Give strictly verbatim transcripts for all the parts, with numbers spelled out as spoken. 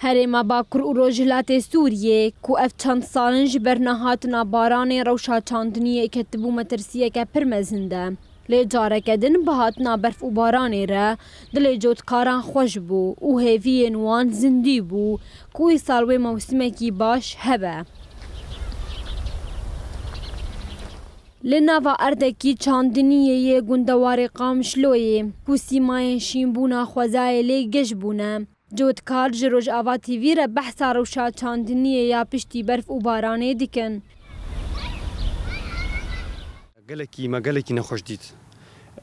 Herêma Bakur û Rojhilatê Sûriyê, ku ev çend sal in ji ber nehatina baranê rewşa çandiniyê ketibû metirsiyeke pir mezin de. Lê careke din bi hatina berf û baranê re dilê cotkaran xweş bû û hêviyên wan zindî bû ku îsal wê mewsimekî baş hebe. Li nava erdekî çandiniyê yê gundewarê Qamişloyê, ku sîmayên şînbûna xwezayê lê geş bûne, cotkar ji Rojava T V re behsa rewşa çandiniyê ya piştî berf û baranê dikin. Gelekî me gelekî nexweş dît.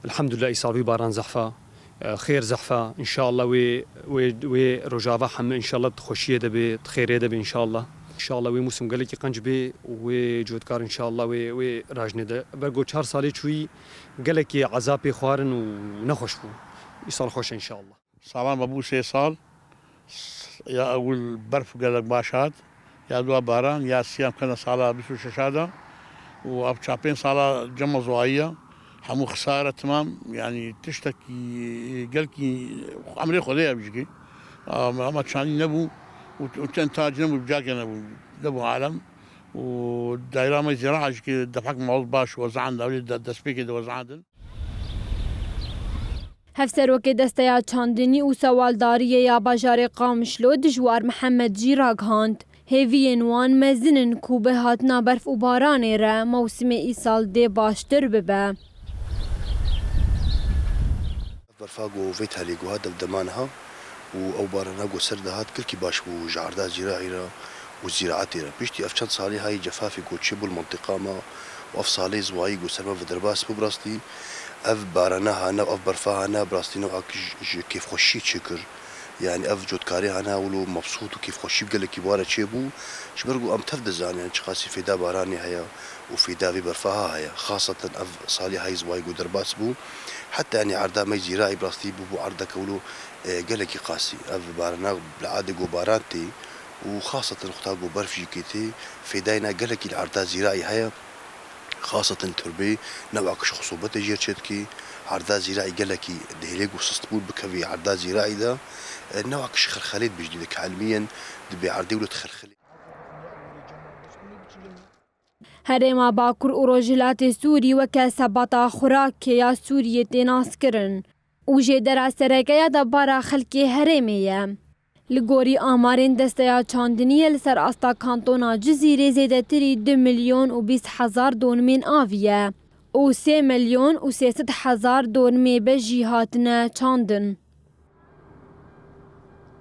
Elhamdulillah, îsal wî baran zehfa, e, xêr zehfa. Înşallah wê, wê, wê rojava heme înşallah di xweşiyê de bê, di xêrê de bê înşallah. Înşallah wê mûsim gelekî qenc bê û wê cotkar înşallah wê, wê rajnê de. Ber ku çar salê çûyî gelekî ezapê xwarin û nexweş bû. Îsal xweş e înşallah. Salan me bû sê sal, ya ewil berf gelek baş hat, ya dua baran, ya siyam kena sala bîst û şeş de û ev çar pênc sala cema zuwayiya, hemû xisare timam, yanî tiştekî gelkî emrê Xwedê ye bijî. Ama, ama çandî nebû û, û ten tac nebû, cake nebû, nebû alem û dayra me zira jî ki defek mal baş wezan da, de-, destpêkê de wezandin. Hevserokê Desteya Çandinî û Sewaldariyê ya bajarê Qamişlo Dijwar Mihemed jî ragihand, hêviyên wan mezin in ku bi hatina berf û baranê re mewsimê îsal dê baştir bibe. Berfa ku vê talê ku hat ev demaniha û ew barana ku ser de hat, gelkî baş bû ji erda zîraî re û zîraetê re. Piştî ev çend salê hayî cefafê ku çêbû li mintiqa me û ev salê ziwayî ku ser me ve derbas bû, bi rastî ev barana hane û ev berfa hane, bi rastî newek ji, ji kêfxweşiyê çêkir. Yanî ev cotkarê hane wilo mebsût û kêfxweşî bi gelekî ware çêbû. Ji ber ku em tev dizanin çiqasî fêda baranê heye û fêda vê berfa ha heye. Xaseten ev salê hayî ziwayî ku derbas bû. Heta yanî erda me zîraî bi rastî bûbû erdeke wilo, e, gelekî qasî. Ev barana li adê ku baran tê û xaseten xweta ku berf jî kê tê, fêdayna gelekî li erda zîraî heye. Xaseten turbê newek ji xisûbetê jêr çêdikî, erda zîraî gelekî dihêlê ku sistbûn bikevî erda zîraî de, e, newek ji xelxelê dibêjî dike elmiyên dibê erdê wilo dixelxelê. Herêma Bakur û Rojhilatê Sûrî weke sebata xurakê ya Sûriyê tê naskirin û jêdera sereke ya debara xelkê herêmê ye. Li gorî amarên Desteya Çandiniyê li ser asta kantona Cizîrê zêdetirî du milyon û bîst hezar donimên avî ye û sê milyon û sê sed hezar donimê be jî hatine çandin.